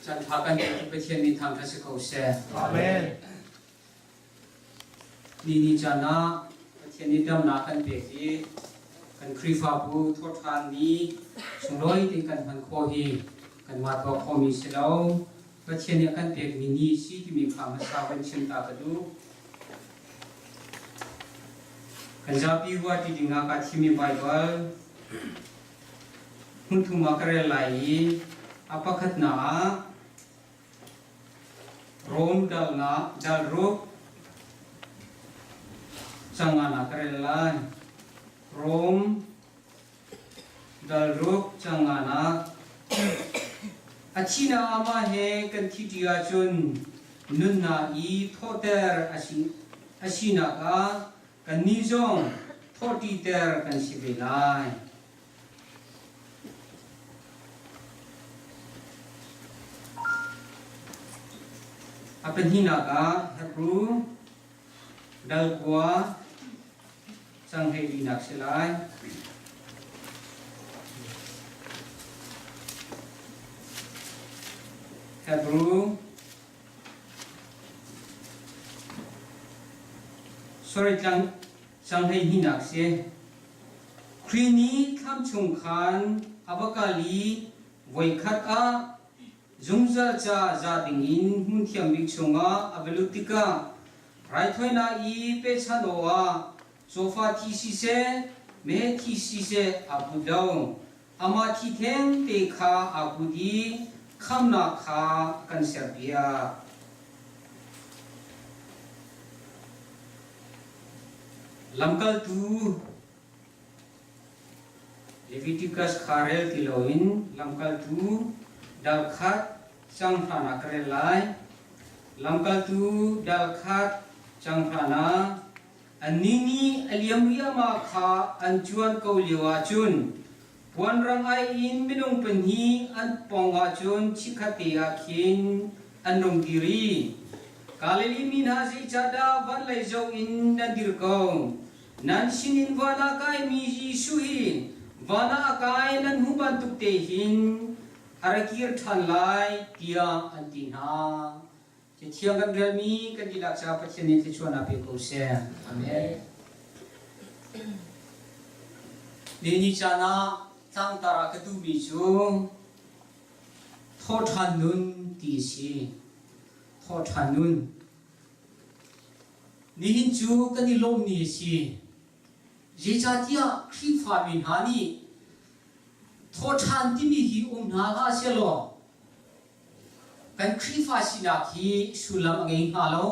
Cantha kan petu Pathian min thangṭhat si ko seh. Amen. Ni ni caan ah Pathian nih damnak kan pek i kan Khrihfabu thawhṭhan ni sunglawi tein kan hman khawh hi kanmah tuah khawhmi si lo. Pathian nih a kan pekmi ni si timi kha hmasa van chim ta ka duh. Kan zapi ruahṭi dingah kaa thimmi Baibal hmunthum ah ka rel lai i a pakhatnak ah Rom dalnak dalruk cangan ah ka rel lai. Rom dalruk cangan ah a thihnak amah he kan thihṭi ahcun nunnak i thawhter a sinak ah kannih zong thawhṭiter kan si ve lai. A pahnihnak ah Hebru dal kua cang hleilinak si lai. Hebru sorry tlang cang 12nak si. Khrih nih thlam chung khan a va kal i voikhat ah zungzal ca za dingin hmun thiang bik chungah a va lut tikah raithawinak i pechan awkah cawfa thi siseh, meheh thi siseh aa put lo. Amah thi theng te kha aa put i khamnak kha a kan serpiak. Lamkaltu Leviticus kha rel ti loin lamkaltu dal khat cang hlan ah ka rel lai. Lamkaltu dal khat cang hlan ah annih nih a liam riahmah kha an cuan ko lio ahcun puanrang ai in minung pahnih an pawng ahcun chikkhatte ah khin an rung dir i Galilee mi hna zeicahdah van lei zoh in nan dir ko? Nan sinin van ah kaimi Jesuh hi van ah a kai nan hmuh bantuk te hin a ra kir ṭhan lai tiah an ti hna. Cathiang kan relmi kan dihlak caah Pathian nih thluachuahnak pe ko seh. Amen. Ni ni caan ah tlangtar ah ka duhmi cu thawhṭhan nun ti a si. Thawhṭhan nun. Nihin cu kan i lawm ni a si. Zeicahtiah Khrihfami hna nih thawhṭhan timi hi um hna hlah sehlaw kan Khrihfa sinak hi sullam a ngei hnga lo.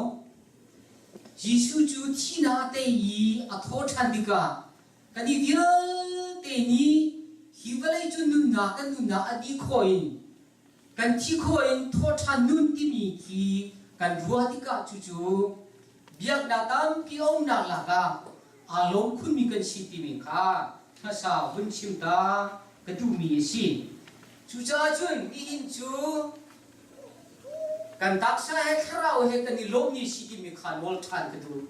Jesuh cu thihnak a tei i a thawhṭhan tikah kan i vialte nih hi vawlei cu nunnak kan nunnak a dih khawh in kan thi khawh in thawhṭhan nun timi khi kan ruah tikah cucu biaknak tampi a umnak lakah aa lawm khunmi kan si timi kha hmasa vun chim ta ka duhmi a si. Cucaah cun nihin cu kan taksa he thlarau he kan i lawmmi si timi kha nawl ṭhan ka duh.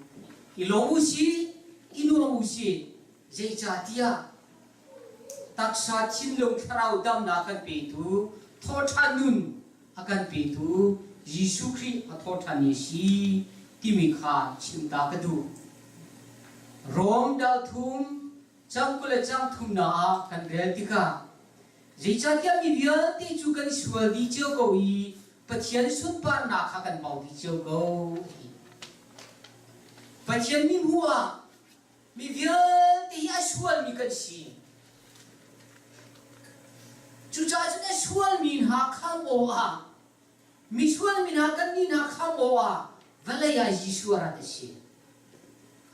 I lawm u sih, i nuam u sih. Zeicahtiah taksa thinlung thlarau damnak kan petu thawhṭhan nun a kan petu Jesuh Khrih a thawhṭhan ni si timi kha chim ta ka duh. Rom dal thum cang 20 le cang thumnak ah kan rel tikah zeicahtiah mi vialte cu kan sual dih cio ko i Pathian sunparnak kha kan bau dih cio ko a ti. Pathian mi hmuh ah Mi vialte hi a sualmi kan si. Cucaah cun a sualmi hna khamh awkah misualmi hna kannih hna khamh awkah vawlei ah Jesuh a rat a si.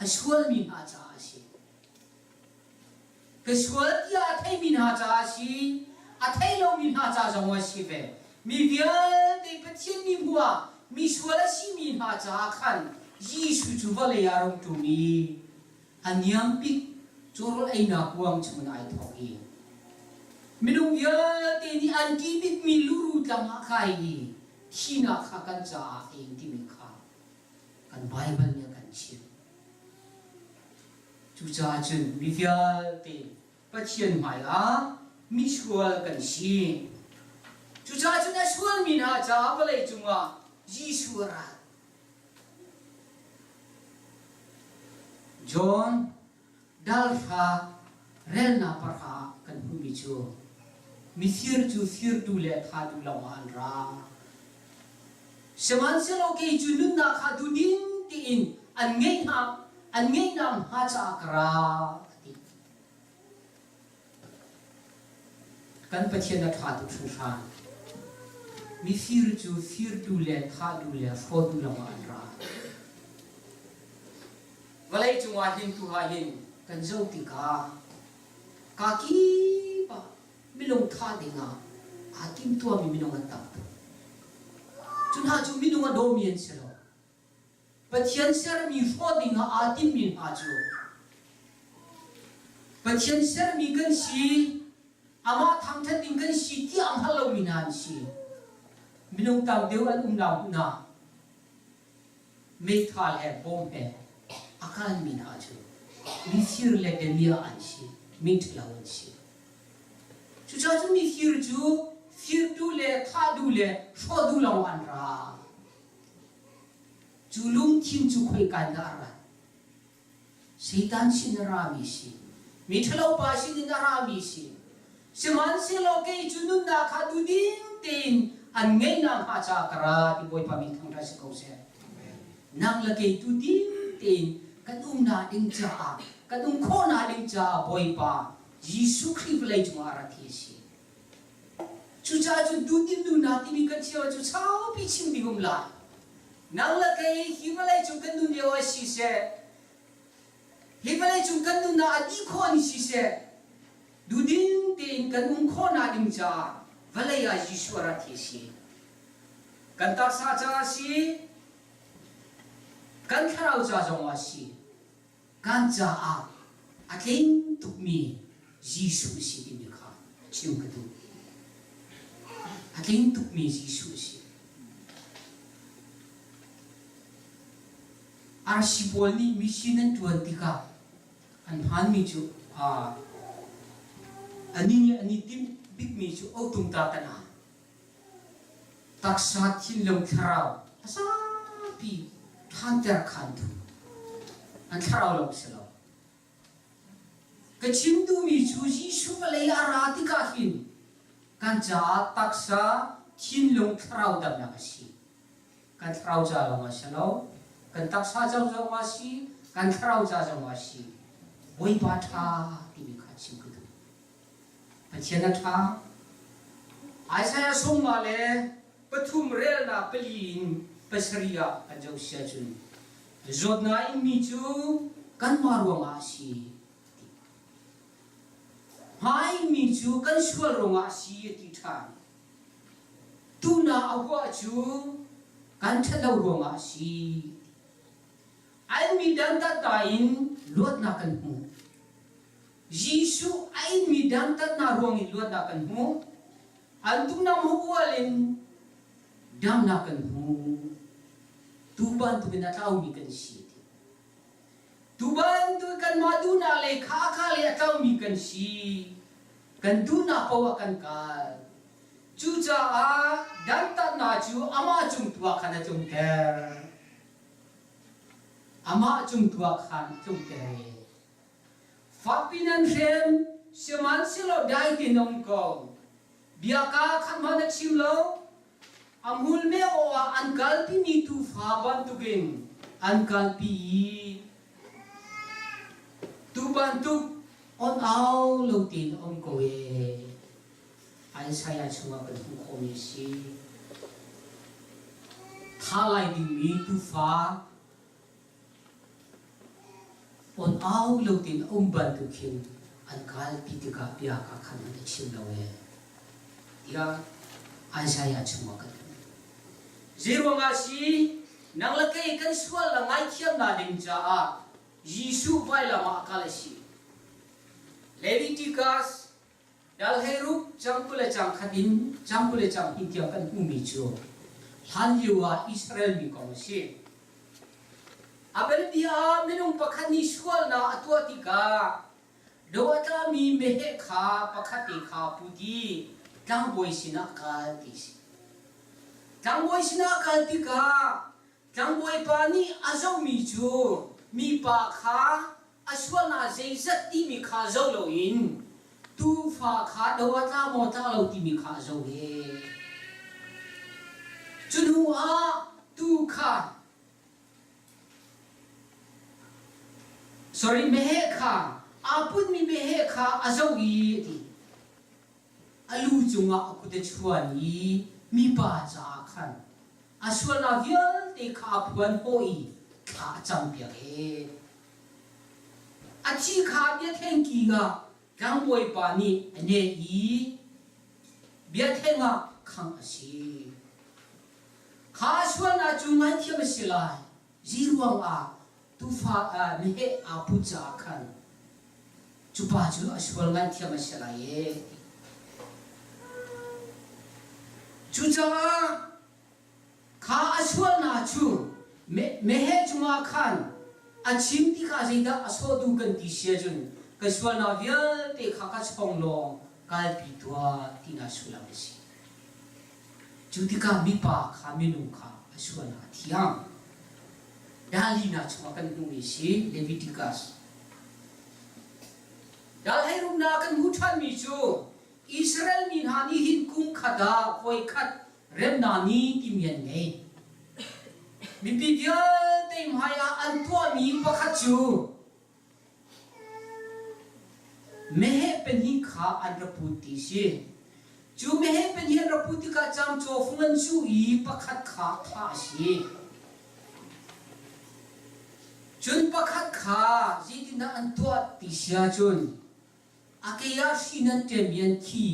A sualmi hna caah a si. Ka sual tiah a theimi hna caah a si, a thei lomi hna ca zong a si ve. Mi vialte Pathian mi hmuh ah misual a simi hna caah khan Jesuh cu vawlei ah rung ṭum i a niam bik cawrawl einak kuang chungin ai thawk i minung vialte nih an ṭih bikmi luru tlang ah kai i thihnak kha kan caah a ing timi kha kan Baibal nih a kan chimh. Cucaah cun mi vialte Pathian hmaiah misual kan si. Cucaah cun a sualmi hna caah vawlei cungah Jesuh a ra. John dalhra relnak pahra ah kan hmuhmi cu mifir cu firtu le thahtu lawngah an ra. Sihmanhsehlaw kei cu nunnak kha duhding tiin an ngeih hna an ngeihnak hnga caah ka ra a ti. Kan Pathian a ṭha tuk hringhran. Mifir cu firtu le thahtu le hrawtu lawngah an ra. Vawlei cungah hin tu ah hin kan zoh tikah kaa kip ah minung thah dingah aa timtuahmi minung an tam tuk. Cu hna cu minung a dawmi an si lo. Pathian sermi hrawh dingah aa timmi hna cu Pathian sermi kan si, amah thangṭhat ding kan si tiah a hngal lomi hna an si. Minung tam deuh an umnak hmun ah meithal he bom he a kalmi hna cu mifir le damiah an si, mi ṭhalo an si. Cucaah cun mifir cu firtu le thahdu le hrawhdu lawng an ra. Cu lungthin cu khoika in dah a rat? Satan sin a rami si. Mi ṭhalo pa sinin a rami si. Sihmanhsehlaw kei cu nunnak kha duhding tein an ngeihnak hnga caah ka ra ti Bawipa min thangṭhat si ko seh. Nang le kei tu ding tein kan umnak ding caah, kan um khawhnak ding caah Bawipa Jesuh Khrih vawlei cungah a rat hi a si. Cucaah cun duhdim nunnak timi kan chim ahcun saupi chim ding um lai. Nang le kei hi vawlei cung kan nun lio ah siseh, hi vawlei cung kan nunnak a dih khawh ni siseh, duhdim tein kan um khawhnak ding caah vawlei ah Jesuh a rat hi a si. Kan taksa caah a si, kan thlarau ca zongah a si. Kan caah a tling tukmi Jesuh a si timi kha chim ka duh. A tling tukmi Jesuh a si. Arsi pawl nih mission an ṭuan tikah an hmanmi cu anih nih an i timh bikmi cu otung ta kan ah Taksa thinlung thlarau a zapi ṭhanter khantu an thlarau lawng si lo. Ka chim duhmi cu Jesuh vawlei a ra tikah hin kan caah taksa thinlung thlarau damnak a si. Kan thlarau ca lawng a si lo. Kan taksa ca zong a si, kan thlarau ca zong a si. Bawipa ṭha timi kha chim ka duh. Pathian a ṭha. Isaiah sawmnga le pathum relnak pali in pasarih ah kan zoh si ahcun zawtnak inmi cu kanmah ruangah a si a ti. Hma inmi cu kan sual ruangah a si a ti ṭhan. Tuhnak a huah cu kan ṭhatlo ruangah a si. An mi dantatnak in luatnak kan hmu. Jesuh a inmi dantatnak ruang in luatnak kan hmu. An tumnak ual in damnak kan hmu. Tu bantukin a tlaumi kan si. Tu bantuk kanmah duhnak le kha kha le a tlaumi kan si. Kan duhnak paoh ah kan kal. Cucaah dantatnak cu amah cung tu ah khan a tlungter. Amah cung tu ah khan a tlungter. Fakpi nan hrem, sihmanhsehlaw dai tein um ko. Biaka kha hmanh a chim lo. A hmul meh awh ah an kalpimi tuufa bantukin an kalpi i tuu bantuk on au lo tein a um ko ee. Isaiah chungah kan hmuh khawhmi a si. Tha lai dingmi tuufa On au lo tein a um bantuk khin an kalpi tikah bia ka khan an i chim lo ee tiah Isaiah chungah kan hmuh. Zeiruangah si nang le kei kan sual le ngaithiamnak ding caah Jesuh vailam ah a kal a si. Leviticus Dal 16 cang 20 le cang khat in cang 20 le cang hnih tiang kan hmuhmi cu hlanlio ah Israel mi kong a si. A bianabia ah minung pakhat nih sualnak a tuah tikah do a tlami meheh kha pakhat te kha a put i. Tlangbawi sinah kal ti si. Tlangbawi sinah kal tikah tlangbawipa nih a zohmi cu mipa kha a sualnak zeizat timi kha zoh loin tuufa kha do a tla maw tla lo timi kha a zoh ve. Cu hnu ah tuu kha sorry meheh kha aa putmi meheh kha a zoh i a ti. A lu cungah a kut a chuan i mipa caah khan a sualnak vialte kha a phuan hnawh i thla a campiak ee. A thi kha biathengki ah tlangbawipa nih a neh i biatheng ah khangh a si. Kha sualnak cu ngaihthiam a si lai. Ziruang ah tuufa meheh aa put caah khan cu pa cu a sual ngaihthiam a si lai ee. Cucaah Kha a sualnak cu meheh cungah khan a chim ti kha zeidah a sawhtu kan ti si ahcun ka sualnak vialte kha ka chong lawng kalpi tuah tinak sullam a si. Cu tikah mipa kha minung kha a sualnak a thiang. Dalina chungah kan hmuhmi si Leviticus. Dal hleiruknak kan hmuh ṭhanmi cu Israel mi hna nih hin kum khat ah voikhat remnak ni timi an ngei. Mipi vialte hmaiah an tuahmi pakhat cu meheh pahnih kha an ra put ti si. Cu meheh pahnih an ra put tikah camcaw fung an cuh i pakhat kha thah a si. Cun pakhat kha zeitindah an tuah ti si ahcun A ke ah hri nan ṭem i an thi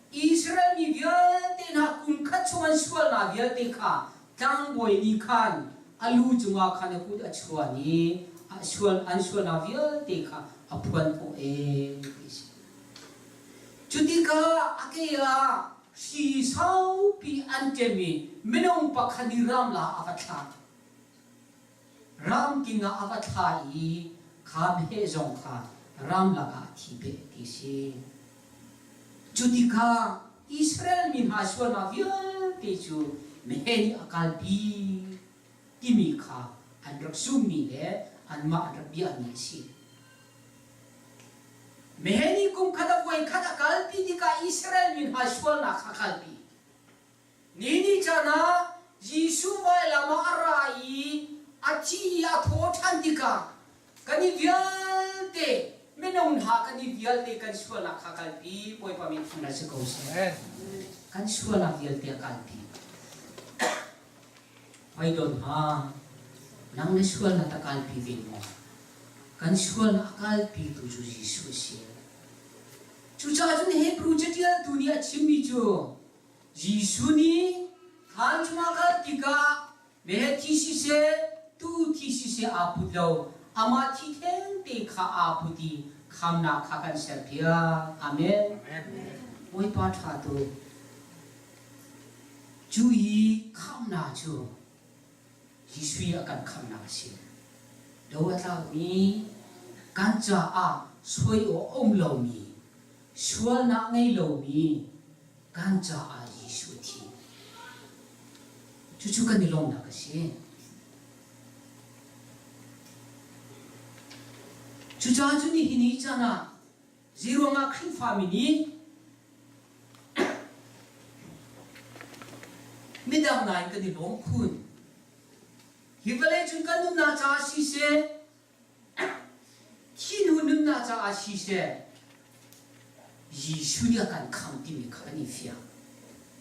i Israel mi vialte hna kum khat chung an sualnak vialte kha tlangbawi nih khan a lu cungah khan a kut a chuan i a sual an sualnak vialte kha a phuan khawh ee ti a si. Cu tikah a ke ah hri saupi an ṭem i minung pakhat nih ramla a va thlak. Ramking ah a va thla i kha meheh zong kha ramlak ah a thi beh ti si. Cu tikah Israel mi hna sualnak vialte cu meheh nih a kalpi timi kha an rak zummi le anmah an rak biakmi a si. Meheh nih kum khat a voi khat a kalpi tikah Israel mi hna sualnak kha a kalpi. Ni ni caan ah Jesuh vailam ah a ra i a thi i a thaw ṭhan tikah kan i vialte minung hna kan i vialte kan sualnak kha kalpi Bawipa min thangṭhat si ko seh. Kan sualnak vialte a kalpi. Hawikom hna, nang na sualnak a kalpi ve maw? Kan sualnak a kalpitu cu Jesuh a si. Cucaah cun Hebrew caṭialtu nih a chimmi cu Jesuh nih thlan chungah kal tikah meheh thi siseh, tuu thi siseh aa put lo, amah thi thengte kha aa put i khamnak kha kan serpiak. Amen. Bawipa ṭha tuk. Cu i khamnak cu Jesuh i a kan khamnak a si. Do a tlakmi kan caah soi awk a um lomi, sualnak ngei lomi kan caah Jesuh a thi. Cucu kan i lawmhnak a si. Cucaah cun nihin ni caan ah zeiruangah Khrihfami nih midang nain kan i lawm khun? Hi vawlei cung kan nunnak caah siseh, Thihnu nunnak caah siseh, Jesuh nih a kan khamh timi kha kan i fiang.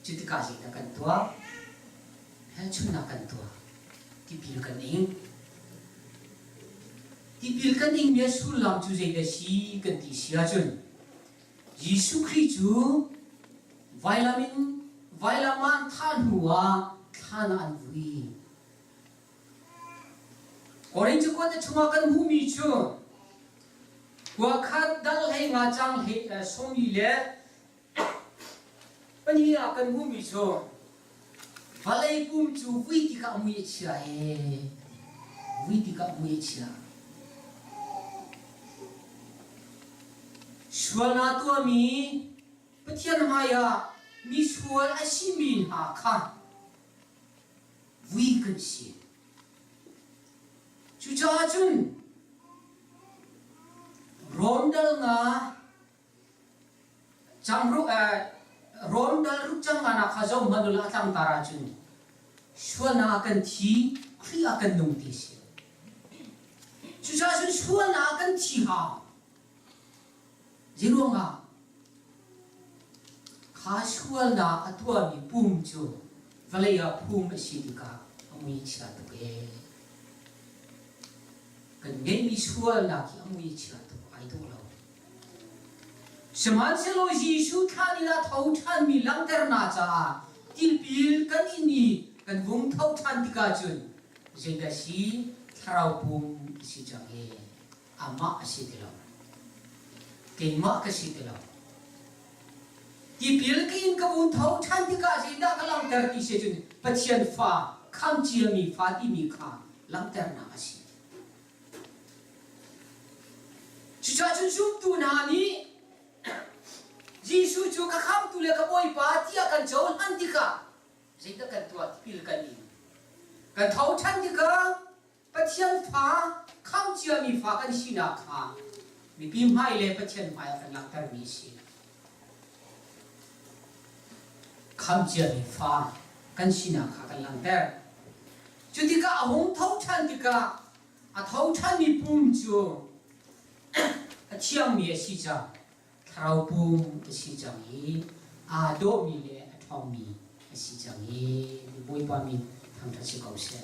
Cu tikah zeidah kan tuah? Hmelchunhnak kan tuah. Tipil kan ing. Tipil kan ingmi a sullam cu zeidah si kan ti si ahcun Jesuh Khrih cu vailam in vailam ah an thah hnu ah thlan ah an vui. Korin cakuat chungah kan hmuhmi cu khua khat dal hlei nga cang sawmi le pahnih ah kan hmuhmi cu vawlei pum cu vui tikah mui a chia ee vui tikah mui a chia sualnak tuahmi. Pathian hmaiah misual a simi hna kha vui kan si. Cucaah cun Rom dal nga Cangru Rom dal ruk cang nga nak kha zoh hmanh ulaw a tlangtar ahcun sualnak ah kan thi, Khrih ah kan nung ti a si. Cucaah cun sualnak ah kan thi hau. Zeiruangah kha sualnak a tuahmi pum cu vawlei ah phum a si tikah a mui chia tuk ee. Kan ngeihmi sualnak hi a mui chia tuk ai dawh lo. Sihmanhsehlaw Jesuh thlan in a tho ṭhanmi langhternak caah tilpil kan in i kan vung tho ṭhan tikah cun zeidah si thlarau pum a si cang i amah a si ti lo. Keimah ka si ti lo. Tipil ka in ka vun tho ṭhan tikah zeidah ka langhter ti si cun Pathian fa khamh ciami fa timi kha langhternak a si. Cucaah cun zumtu hna nih Jesuh cu ka khamtu le ka Bawipa tiah kan cohlan tikah zeidah kan tuah tipil kan ing. Kan tho ṭhan tikah Pathian fa khamh ciami fa kan sinak kha mipi hmai le Pathian hmai ah kan langhtermi a si. Khamh ciami fa kan sinak kha kan langhter. Cu tikah a hung tho ṭhan tikah a tho ṭhanmi pum cu a thiangmi a si cang. Thlarau pum a si cang i aa dawhmi le a ṭhawngmi a si cang i Bawipa min thangṭhat si ko seh.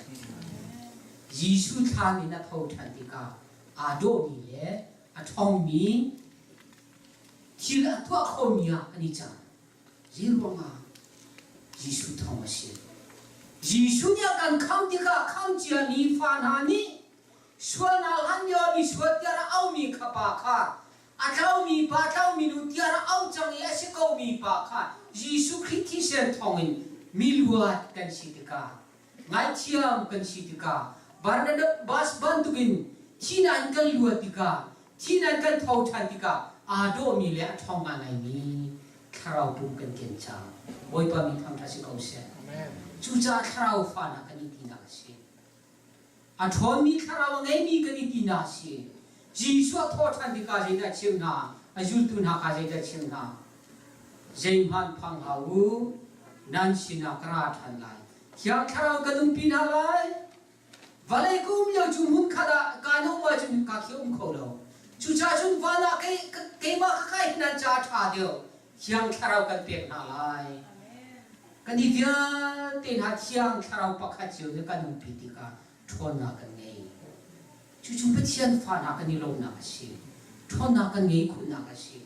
Jesuh thlan in a tho ṭhan tikah aa dawhmi le a ṭhawngmi thil a tuah khomi ah an i cang. Zeiruangah Jesuh thawng a si? Jesuh nih a kan khamh tikah khamh ciami fa hna nih sualnak hlan lio mi sual tiah rak aumi kha pa kha a tlaumi pa tlaumi nu tiah rak au cang i a si komi pa kha Jesuh Khrih thisen thawngin miluat kan si tikah ngaithiam kan si tikah Barnabas bantukin thihnak in kan luat tikah thihnak in kan tho ṭhan tikah aa dawhmi le a ṭhawng ngaingaimi thlarau pum kan ken cang. Bawipa min thangṭhat si ko seh. Cucaah thlarau fahnak kan i tinak a si. A ṭhawnmi thlarau a ngeimi kan i tinak a si. Jesuh a thawh ṭhan tikah zeidah a chimh hna? A zultu hna kha zeidah a chimh hna? Zeihmanh phang hlah u, nan sinah ka ra ṭhan lai. Thiang Thlarau kan umpi hna lai. Vawlei ka um lio cu hmunkhat ah kaan um ahcun ka khi um kho lo. Cucaah cun van ah keimah ka kai hi nan ca a ṭha deuh. Thiang Thlarau kan pek hna lai. Kan i vialte hna Thiang Thlarau pakhat cio nih kan umpi tikah ṭhawnnak kan ngei. Cucu Pathian fa hna kan i lawmhnak a si. Ṭhawnnak kan ngei khawhnak a si.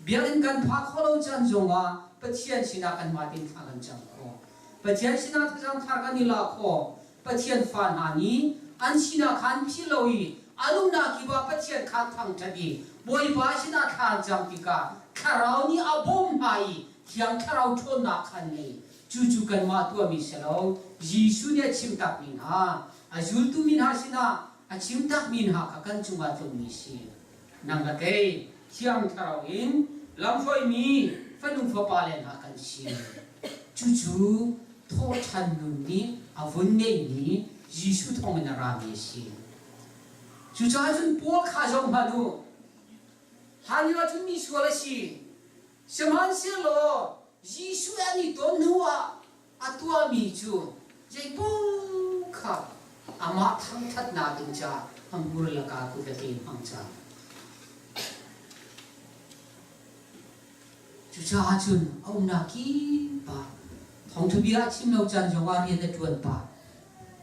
Biakinn kan phak khawh lo caan zongah Pathian sinah kanmah tein thla kan cam khawh. Pathian sinah thlacam thar kan i la khawh. Pathian fa hna nih an sinah khan philh lo i an umnak kip ah Pathian kha thangṭhat i Bawipa sinah thla an cam tikah Thlarau nih a bawmh hna i Thiang Thlarau ṭhawnnak kha an ngei. Cucu kanmah tuahmi si lo, Jesuh nih a chimtakmi hna, a zultu mi hna sinah a chimtakmi hna kha kan cungah tlungmi a si. Nang le kei Thiang Thlarau in lamhruaimi fanu fapale hna kan si. Cucu thawhṭhan nun nih a vun ngeihmi Jesuh thawngin a rami a si. Cucaah cun Paul kha zoh hmanh u. Hlan lio ahcun mi sual a si. Sihmanhsehlaw Jesuh an i ton hnuah a tuahmi cu zeipaoh kha amah thangṭhatnak ding caah a hmur lakah kut le ke hmang cang. Cucaah cun a umnak kip ah thawngṭha bia a chim lo caan zongah rian a ṭuan pah.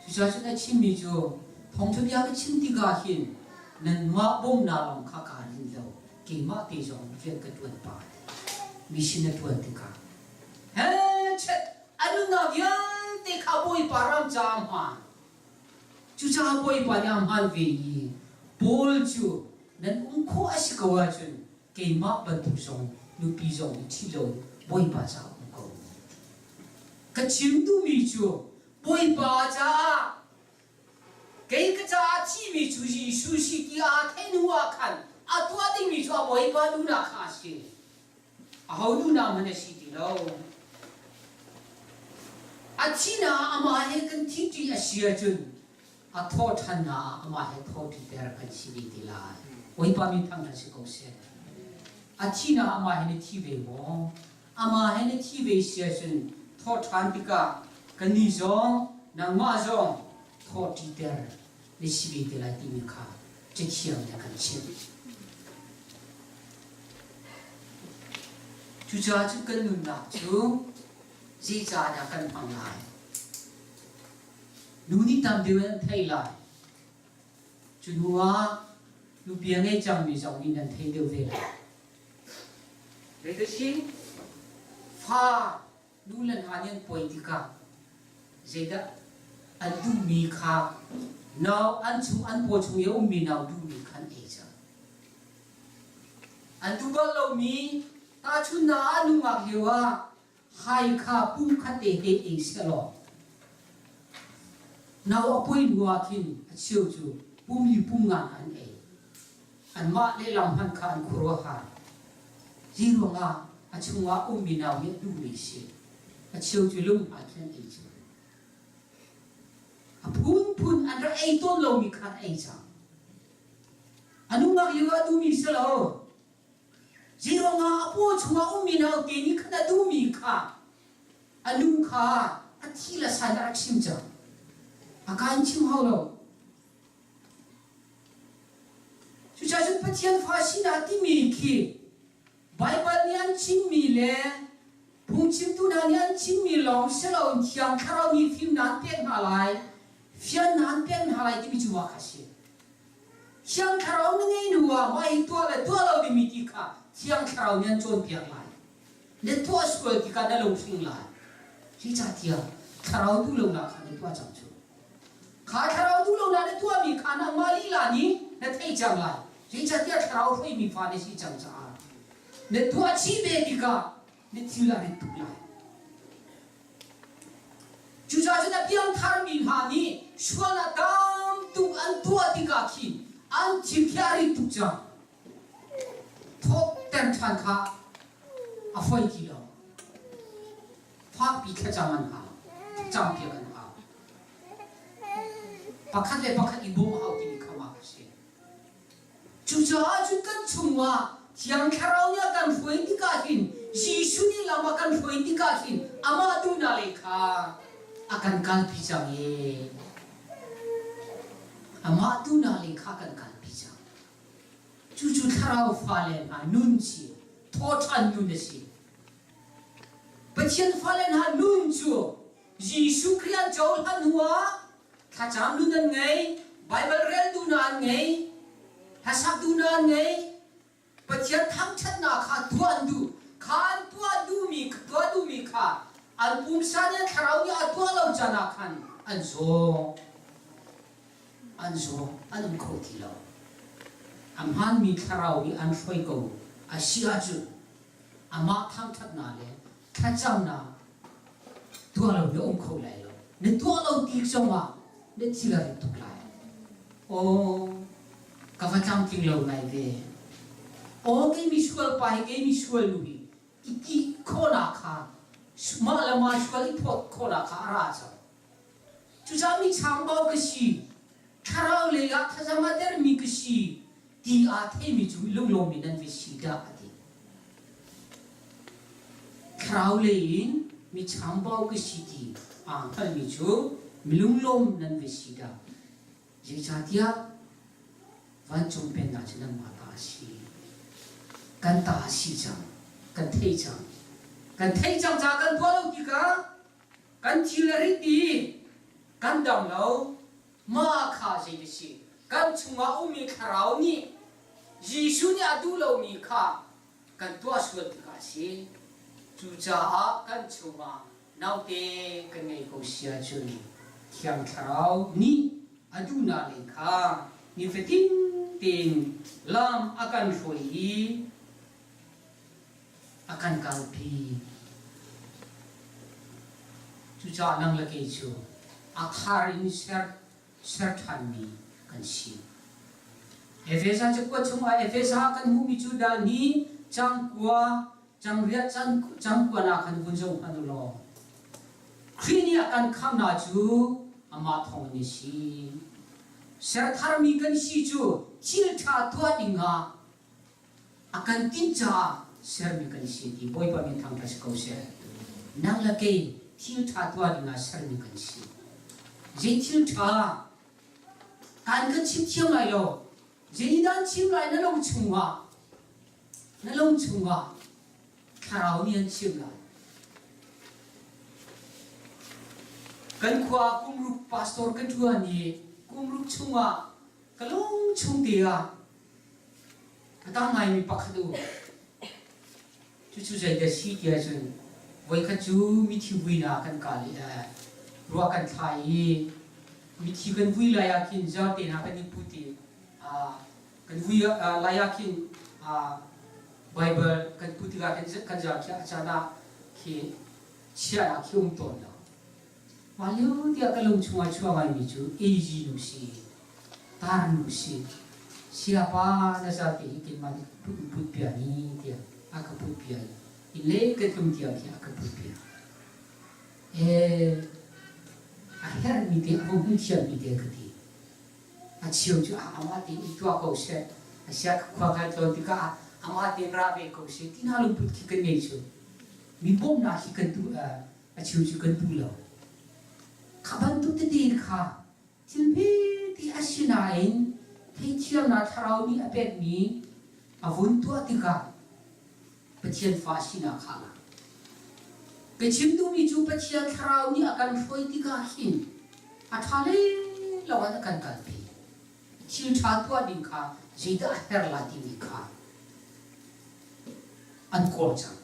Cucaah cun a chimmi cu thawngṭha bia ka chim tikah hin nanmah bawmhnak lawng kha kaa rinh lo, keimah te zong rian ka ṭuan pah. Mi sin a ṭuan tikah Hechet a nunnak vialte kha Bawipa ram caah a hmaan. Cucaah Bawipa nih a hmaan ve i Paul cu nan um khawh a si ko ahcun keimah bantuk zong nupi zong hi ṭhi lo Bawipa caah um ko. Ka chim duhmi cu Bawipa caah kei ka caah thimi cu Jesuh si ti aa theih hnu ah khan a tuah dingmi cu a Bawipa duhnak kha a si. Aho duhnak hmanh a si ti lo. A thihnak ah amah he kan thihṭi a si ahcun a thawhṭhannak ah amah he thawhṭiter kan si ve te lai. Bawipa min thangṭhat si ko seh. A thihnak ah amah he na thi ve maw? Amah he na thi ve si ahcun thawhṭhan tikah kannih zong nangmah zong thawhṭiter na si ve te lai timi kha Cathiang nih a kan chimh. Cucaah cun kan nunnak cu zeicah dah kan hmang lai? Nu nih tam deuh in an thei lai. Cu hnu ah nupi a ngei cangmi zong nih nan thei deuh ve lai. Zeitasi fa nu le hna nih an puai tikah zeidah an duhmi kha nau an chung an paw chung i a ummi nau duhmi kha an ei cang. An duh bal lomi tahchunhnak ah nungak lio ah hai kha pum khat te he ei sehlaw nau a puai hnu ah khin a cheu cu pum li pum nga an ei. Anmah lehlam hmanh kha an khuaruahhar. Hi ruangah a chungah ummi nau nih a duhmi si. A cheu cu lung ah khin an ei cio. A phunphun an rak ei tawn lomi kha an ei cang. A nungak lio ah duhmi si lo. Hi ruangah a paw chungah ummi naute nih khan a duhmi kha a nu kha a thi le san a rak chim cang. A ka in chim hau lo. Cucaah cun Pathian fa sinak timi khi Baibal nih an chimmi le phungchimtu hna nih an chimmi lawng si loin Thiang Thlarau nih fimnak an pek hna lai, fiannak an pek hna lai timi cu mah kha a si. Thiang Thlarau na ngei hnu ah mah hi tuah le tuah lo dingmi ti kha Thiang Thlarau nih an cawnpiak lai. Na tuah sual tikah na lunghring lai. Zeicahtiah Thlarau duh lonak kha na tuah cang cu. Kha thlarau duh lonak na tuahmi kha nangmah lila nih na theih cang lai. Zeicahtiah thlarau hruaimi fa na si cang caah na tuah chih ve tikah na thil a rit tuk lai. Cucaah cun a piangtharmi hna nih sualnak tam tuk an tuah tikah khin an thil khi a rit tuk cang. Thawhter ṭhan kha a fawi ti lo. Fakpi thlacam an hau. Thlacampiak an hau. Pakhat le pakhat i bawmh a hau timi kha mah a si. Cucaah cun kan chungah Thiang Thlarau nih a kan hruai tikah hin Jesuh nih lam a kan hruai tikah hin amah duhnak lei kha a kan kalpi cang i amah duhnak lei kha a kan kalpi cang. Cucu thlarau fale hna nun si, thawṭhan nun a si. Pathian fale hna nun cu Jesuh Khrih an cohlan hnuah thlacam nun an ngei, Baibal rel duhnak an ngei, hlasak duhnak an ngei, Pathian thangṭhatnak kha tuah an duh. Kha an tuah duhmi tuah duhmi kha an pumsa nih an thlarau nih a tuah lo caan ah khan an zaw. An zaw, an um kho ti lo. A hmaanmi thlarau nih an hruai ko a si ahcun amah thangṭhatnak le thlacamnak tuah lo na um kho lai lo. Na tuah lo tik zongah na thil a rit tuk lai. Aw, ka va tlamtling lo ngai ve. Aw, kei misual pa hi kei misual nu hi i ti khawhnak kha mah le mah sual i phawt khawhnak kha a ra cang. Cucaah mi chambau ka si, thlarau lei ah thazaang a dermi ka si ti aa theimi cu lunglawmmi nan va si dah a ti. Thlarau lei in mi chambau ka si ti aa hngalmi cu milunglawm nan va si dah. Zeicahtiah vancung pennak cu nanmah ta a si. Kan ta a si cang. Kan theih cang. Kan theih cang caah kan tuah lo tikah kan thil a rit i kan dam lo. Mah kha zei a si? Kan chungah ummi thlarau nih Jesuh nih a duh lomi kha kan tuah sual tikah a si. Cucaah kan chungah naute kan ngei ko si ahcun Thiang Thlarau nih a duhnak lei kha nifatin tein lam a kan hruai i a kan kalpi. Cucaah nang le kei cu a thar in ser ser ṭhanmi kan si. Efesa cakuat chungah Efesa kan hmuhmi cu dah ni cang kua. Cangriat cangkuan ah khan vun zoh hmanh u law Khrih nih a kan khamhnak cu amah thawng in a si. Sertharmi kan si cu thil ṭha tuah ding ah a kan tinh caah sermi kan si ti Bawipa min thangṭhat si ko seh. Nang le kei thil ṭha tuah ding ah sermi kan si. Zei thil ṭha kan kan chim thiam lai lo. Zeidah an chim lai na lung chungah Na lung chungah thlarau nih an chim lai. Kan khua ah kumruk pastor ka ṭuan i kumruk chungah ka lung chung te ah a tang ngaimi pakhat u. Cucu zeidah si ti ahcun voikhat cu mithi vuinak kan kal i ruah kan thla i mithi kan vui lai ah khin zarte hna kan i put i Kan vui lai ah khin Bible kan put tikah khin kan zar khi a caan ah khi chiahnak khi um tawn lo. Mah lio tiah ka lung chungah chuah ngaimi cu AG nu si, tar nu si, siapa na zar te hi keimah nih put put pia ni tiah a ka put pia i le ka tlung tiang khi a ka put pia. Eh, a herhmi te a hmu thiammi te ka ti. A cheu cu amah tein i tuah ko seh, a sia khua kai tlawn tikah amah tein ra ve ko seh ti hna lungput khi kan ngei cu. Mi bawmhnak hi kan duh a cheu cu kan duh lo. Kha bantuk tete kha thil hmete a si nain theithiamnak thlarau nih a pekmi a vun tuah tikah Pathian fa sinak kha a lang. Ka chim duhmi cu Pathian thlarau nih a kan hruai tikah hin a ṭha lenglo in a kan kalpi. Thil ṭha tuah ding kha zeidah a herh lai timi kha an kawl cang.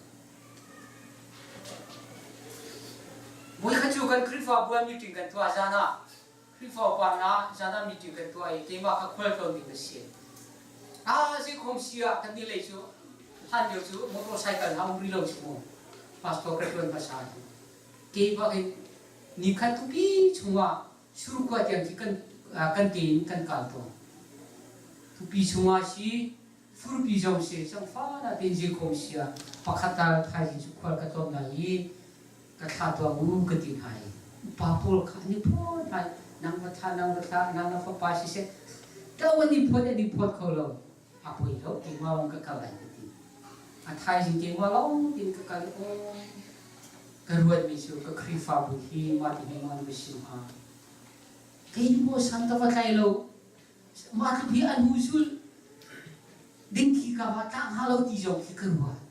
Voikhat cu kan Khrihfabu ah meeting kan tuah zan ah Khrihfa upa hna zan ah meeting kan tuah i keimah kha khualtlawn ding ka si. Ah zeikhom si ah kan nih lei cu hlan lio cu motorcycle hna um rih lo cu mu. Pastor ka ṭuan hmasa hi. Keimah in nikhat tupi chungah surkhua tiang khi kan kan ke in kan kal tawn. Tupi chungah si furpi zong si cangfa na tein zeikhom si ah pakhat tal thaizing cu khual ka tlawn lai i ka thlah tuah u ka ti hna i upa pawl kha an i phawt hna i nang va thlah nang va thlah nang na fapa siseh to an i phawt an i phawt kho lo a poi lo keimah lawng ka kal lai ka ti a thaizing keimah lawng tin ka kal aw ka ruatmi cu ka Khrihfabu hi mah ti hi maw na sim hnga kei maw san ka va tlai lo mah tluk hi an hu sul ding khi ka va tla hnga lo ti zong khi ka ruat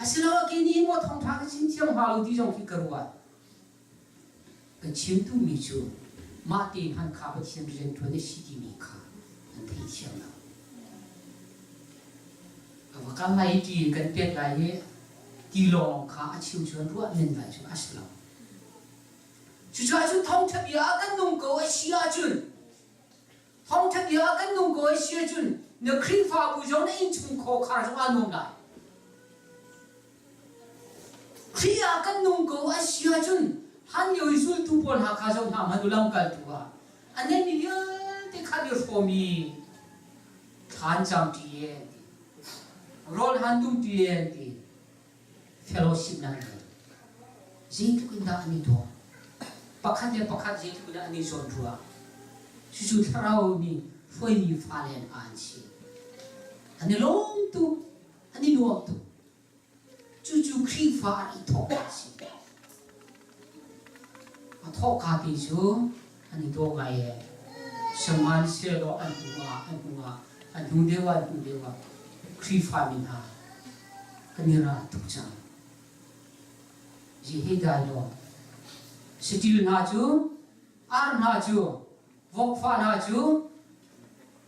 Asiloah kei nih maw thawngṭha ka chim thiam hnga lo ti zong khi ka ruat. Ka chim duhmi cu mah te hmanh kha Pathian rianṭuan a si timi kha an theithiam lo. A va kal lai i ti in kan pek lai i tilawng kha a chim cu an ruah men lai cu a si lo. Cucaah cun thawngṭha bia ah kan nung ko a si ahcun Thawngṭha bia ah kan nung ko a si ahcun na Khrihfabu zong na innchungkhar khar zong aa nuam lai. Khrih ah kan nung ko a si ahcun hlanlio i zultu pawl hna kha zoh hna hmanh u lamkaltu ah a neihmi vialte kha an i hrawm i thla an camṭi an ti. Rawl han dumṭi an ti. Fellowship nan ngei. Zeitluk in dah an i dawt? Pakhat le pakhat zeitluk in dah an i zawnruah? Cucu thlarau nih hruaimi fale hna an si. An i lawm tuk, an i nuam tuk. Cucu Khrihfa an i thawk a si. A thawhka te cu an i daw ngai ee. Sihmanhsehlaw an hnu ah an hnu ah an hnu deuh ah an hnu deuh ah Khrihfami hna kan i ral tuk cang. Zihi dai law saṭil hna cu ar hna cu vokfa hna cu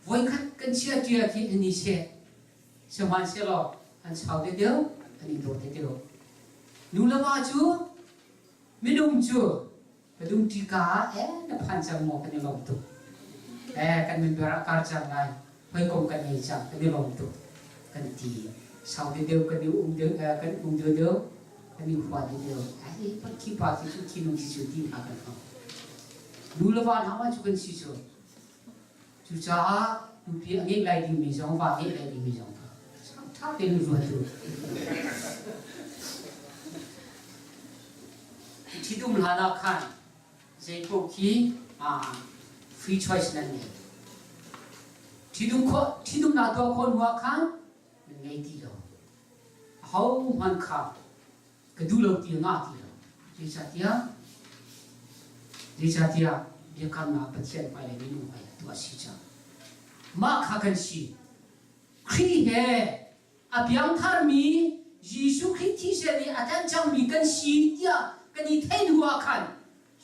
voikhat kan chia ṭia khi an i seh. Sihmanhsehlaw an chau te deuh an i daw te deuh. Nu le va cu minung cu ka dungṭi ka ah eh na phan cang maw kan i lawm tuk. Eh kan member ah kar cang lai hawikom kan ngei cang kan i lawm tuk kan ti. Sau te deuh kan i um deuh kan um deuh deuh kan i hua deuh deuh. Ai pat khi pa khi cu khi nung khi cu ti hna kan hmang. Nu le va hna ma cu kan si cu. Cucaah nupi a ngeih lai dingmi zong va ngeih lai dingmi zong kha. Ṭha tein ruat u. Ṭhitum hlan ah khan zei paoh khi free choice nan ngei. Ṭhitum khawh ṭhitumnak tuah khawh hnu ah khan nan ngei ti lo. Ahohmanh kha ka duh lo ti ngah ti lo. Zeicahtiah zeicahtiah biakamnak Pathian hmai le minung hmai tuah a si cang. Mah kha kan si. Khrih he a piangtharmi Jesuh Khrih thisen i a tlanh cangmi kan si tiah kan i theih hnu ah khan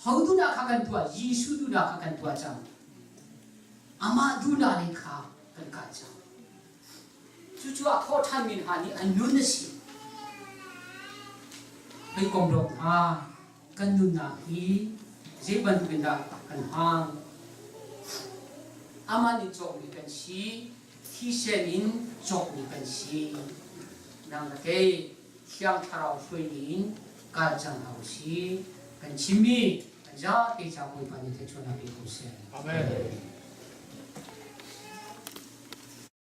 ho duhnak kha kan tuah? Jesuh duhnak kha kan tuah cang. Amah duhnak lei kha kan kal cang. Cucu a thawhṭhanmi hna nih an nun a si. Hawikom dawt hna, kan nunnak hi zei bantukin dah kan hman? Amah nih cawkmi kan si, thisen in cawkmi kan si. Nang le kei Thiang Thlarau hruaimi in kal cang hna u si. Kan chimmi kan zapi ca Bawipa nih thluachuahnak pe ko seh. Amen.